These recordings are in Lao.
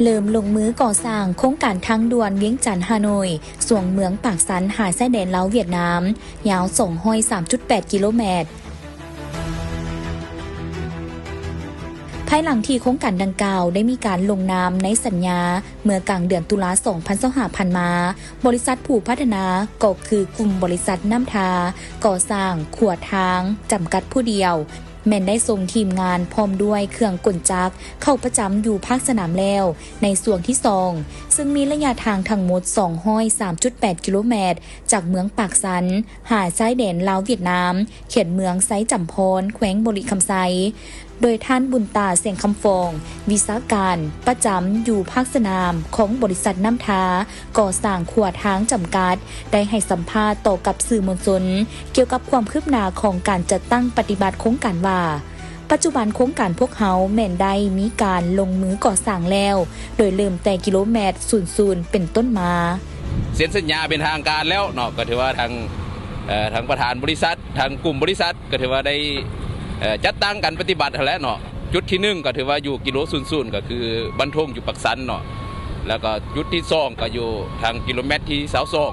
ເລີ່ມລົງມືກໍ່ສ້າງໂຄງການທາງດ່ວນວຽງຈັນ-ຮ່າໂນ້ຍ ຊ່ວງເມືອງປາກຊັນຫາຊາຍແດນລາວ-ຫວຽດນາມ ຍາວສອງຮ້ອຍສາມຈຸດແປດກິໂລແມັດ. ພາຍຫຼັງທີ່ໂຄງການດັ່ງກ່າວໄດ້ມີການລົງນາມໃນສັນຍາເມື່ອກາງເດືອນຕຸລາ ສອງພັນຊາວຫ້າ ຜ່ານມາ, ບໍລິສັດຜູ້ພັດທະນາກໍຄືກຸ່ມບໍລິສັດນ້ຳທາກໍ່ສ້າງຂົວທາງຈຳກັດຜູ້ດຽວ ແມ່ນໄດ້ສົ່ງທີມງານພ້ອມດ້ວຍເຄື່ອງກົນຈັກເຂົ້າປະຈຳຢູ່ພາກສະໜາມແລ້ວ ໃນຊ່ວງທີສອງ ຊຶ່ງມີໄລຍະທາງທັງໝົດສອງຮ້ອຍສາມຈຸດແປດກິໂລແມັດ ຈາກເມືອງປາກຊັນຫາຊາຍແດນລາວ-ຫວຽດນາມ ເຂດເມືອງໄຊຈຳພອນ ແຂວງບໍລິຄຳໄຊ. ໂດຍທ່ານ ບຸນຕາ ແສງຄຳຟອງ ວິຊາການປະຈຳຢູ່ພາກສະໜາມຂອງບໍລິສັດນ້ຳທາກໍ່ສ້າງຂົວທາງຈຳກັດ ໄດ້ໃຫ້ສຳພາດຕໍ່ກັບສື່ມວນຊົນ ກ່ຽວກັບຄວາມຄືບໜ້າຂອງການຈັດຕັ້ງປະຕິບັດໂຄງການວ່າ, ປັດຈຸບັນໂຄງການພວກເຮົາແມ່ນໄດ້ມີການລົງມືກໍ່ສ້າງແລ້ວ ໂດຍເລີ່ມແຕ່ກິໂລແມັດສູນສູນເປັນຕົ້ນມາ. ເຊັນສັນຍາເປັນທາງການແລ້ວເນາະ, ກໍຖືວ່າທາງ ເອີ ທາງປະທານບໍລິສັດ, ທາງກຸ່ມບໍລິສັດ ກໍຖືວ່າໄດ້ ເອີ ຈັດຕັ້ງການປະຕິບັດຫັ້ນແຫຼະເນາະ. ຈຸດທີໜຶ່ງກໍຖືວ່າຢູ່ກິໂລສູນສູນ ກໍຄືບ້ານທົ່ງຢູ່ປາກຊັນເນາະ, ແລ້ວກໍຈຸດທີສອງກໍຢູ່ທາງກິໂລແມັດທີຊາວສອງ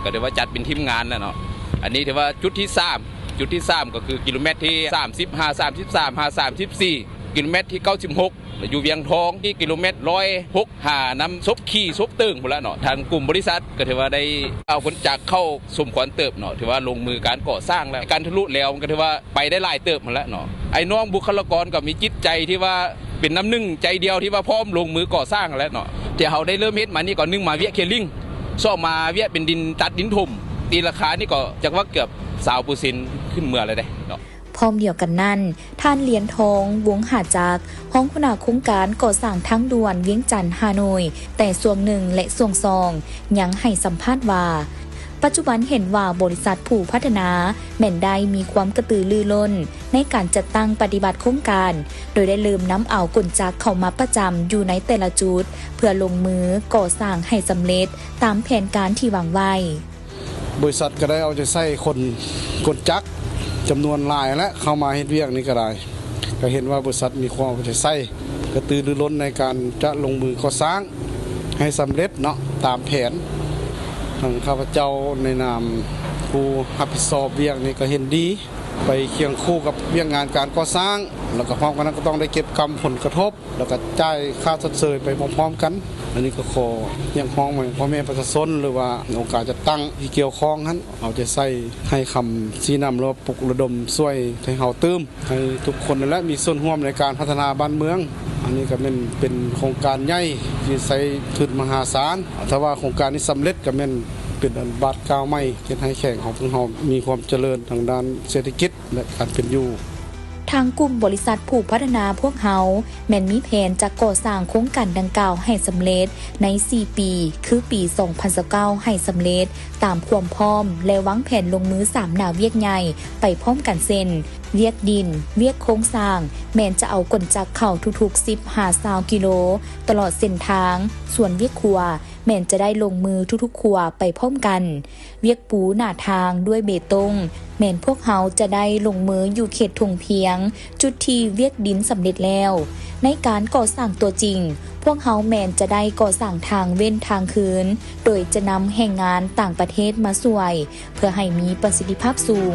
ກໍຖືວ່າຈັດເປັນທີມງານແລ້ວເນາະ. ອັນນີ້ຖືວ່າຈຸດທີສາມ ຈຸດທີສາມກໍຄືກິໂລແມັດທີສາມສິບ ຫາ ສາມສິບສາມ ຫາ ສາມສິບສີ່ ກິໂລແມັດທີເກົ້າສິບຫົກ ແລະ ຢູ່ວຽງທອງທີ່ກິໂລແມັດຮ້ອຍຫົກ ຫານຳສົບຂີ່ສົບເຕີງພຸ້ນລະເນາະ. ທາງກຸ່ມບໍລິສັດກໍຖືວ່າໄດ້ເອົາກົນຈັກເຂົ້າສົມຄວນເຕີບເນາະ, ຖືວ່າລົງມືການກໍ່ສ້າງແລ້ວ. ການທະລຸແລ້ວມັນກໍຖືວ່າໄປໄດ້ຫຼາຍເຕີບຫັ້ນແຫຼະເນາະ. ອ້າຍນ້ອງບຸກຄະລາກອນກໍມີຈິດໃຈທີ່ວ່າເປັນນ້ຳໜຶ່ງໃຈດຽວທີ່ວ່າພ້ອມລົງມືກໍ່ສ້າງຫັ້ນແຫຼະເນາະ. ທີ່ເຮົາໄດ້ເລີ່ມເຮັດມານີ້ກໍ ໜຶ່ງ ມາວຽກເຄຍລິງ, ສອງ ມາວຽກເປັນດິນຕັດດິນຖົມ, ຕີລາຄານີ້ກໍຈັກວ່າເກືອບຊາວເປີເຊັນຂຶ້ນເມືອແລ້ວເດ້ເນາະ. ພ້ອມດຽວກັນນັ້ນ, ທ່ານ ລຽນທອງ ວົງຫາຈັກ ຮອງຫົວໜ້າໂຄງການກໍ່ສ້າງທາງດ່ວນວຽງຈັນ-ຮ່າໂນ້ຍ ແຕ່ຊ່ວງໜຶ່ງ ແລະ ຊ່ວງສອງ ຍັງໃຫ້ສຳພາດວ່າ, ປັດຈຸບັນເຫັນວ່າບໍລິສັດຜູ້ພັດທະນາແມ່ນໄດ້ມີຄວາມກະຕືລືລົ້ນໃນການຈັດຕັ້ງປະຕິບັດໂຄງການ, ໂດຍໄດ້ເລີ່ມນຳເອົາກົນຈັກເຂົ້າມາປະຈຳຢູ່ໃນແຕ່ລະຈຸດ ເພື່ອລົງມືກໍ່ສ້າງໃຫ້ສຳເລັດຕາມແຜນການທີ່ວາງໄວ້. ບໍລິສັດກໍໄດ້ເອົາໃຈໃສ່ຄົນ ກົນຈັກຈຳນວນຫຼາຍແຫຼະ ເຂົ້າມາເຮັດວຽກນີ້ກໍໄດ້, ກໍເຫັນວ່າບໍລິສັດມີຄວາມເອົາໃຈໃສ່ ກະຕືລືລົ້ນໃນການຈະລົງມືກໍ່ສ້າງໃຫ້ສຳເລັດເນາະ ຕາມແຜນ. ທາງຂ້າພະເຈົ້າໃນນາມຜູ້ຮັບຜິດຊອບວຽກນີ້ກໍເຫັນດີ ໄປຄຽງຄູ່ກັບວຽກງານການກໍ່ສ້າງ, ແລ້ວກໍພ້ອມກັນນັ້ນກໍຕ້ອງໄດ້ເກັບກຳຜົນກະທົບ ແລ້ວກໍຈ່າຍຄ່າຊົດເຊີຍໄປພ້ອມໆກັນ. ອັນນີ້ກໍຂໍຮຽກຮ້ອງໄປພໍ່ແມ່ປະຊາຊົນ ຫຼືວ່າອົງການຈັດຕັ້ງທີ່ກ່ຽວຂ້ອງຫັ້ນ ເອົາໃຈໃສ່ໃຫ້ຄຳຊີ້ນຳ ຫຼືວ່າປຸກລະດົມຊ່ວຍໃຫ້ເຮົາຕື່ມ ໃຫ້ທຸກຄົນນັ້ນແຫຼະມີສ່ວນຮ່ວມໃນການພັດທະນາບ້ານເມືອງ. ອັນນີ້ກໍແມ່ນເປັນໂຄງການໃຫຍ່ທີ່ໃຊ້ທຶນມະຫາສານ, ຖ້າວ່າໂຄງການນີ້ສຳເລັດ ກໍແມ່ນເປັນອັນບາດກ້າວໃໝ່ ເຮັດໃຫ້ແຂວງຂອງພວກເຮົາມີຄວາມຈະເລີນທາງດ້ານເສດຖະກິດ ແລະ ການເປັນຢູ່. ທາງກຸ່ມບໍລິສັດຜູ້ພັດທະນາພວກເຮົາ ແມ່ນມີແຜນຈະກໍ່ສ້າງໂຄງການດັ່ງກ່າວໃຫ້ສຳເລັດໃນສີ່ປີ ຄືປີສອງພັນຊາວເກົ້າໃຫ້ສຳເລັດຕາມຄວາມພ້ອມ ແລະ ວາງແຜນລົງມືສາມໜ້າວຽກໃຫຍ່ໄປພ້ອມກັນ ເຊັ່ນ ວຽກດິນ, ວຽກໂຄງສ້າງ ແມ່ນຈະເອົາກົນຈັກເຂົ້າທຸກໆສິບຫາຊາວກິໂລ ຕະຫຼອດເສັ້ນທາງ, ສ່ວນວຽກຂົວ ແມ່ນຈະໄດ້ລົງມືທຸກໆຂົວໄປພ້ອມກັນ. ວຽກປູໜ້າທາງດ້ວຍເບຕົງ ແມ່ນພວກເຮົາຈະໄດ້ລົງມືຢູ່ເຂດທົ່ງພຽງ ຈຸດທີ່ວຽກດິນສຳເລັດແລ້ວ. ໃນການກໍ່ສ້າງຕົວຈິງ, ພວກເຮົາແມ່ນຈະໄດ້ກໍ່ສ້າງທາງເວັ້ນທາງຄືນ ໂດຍຈະນຳແຮງງານຕ່າງປະເທດມາຊ່ວຍ ເພື່ອໃຫ້ມີປະສິດທິພາບສູງ.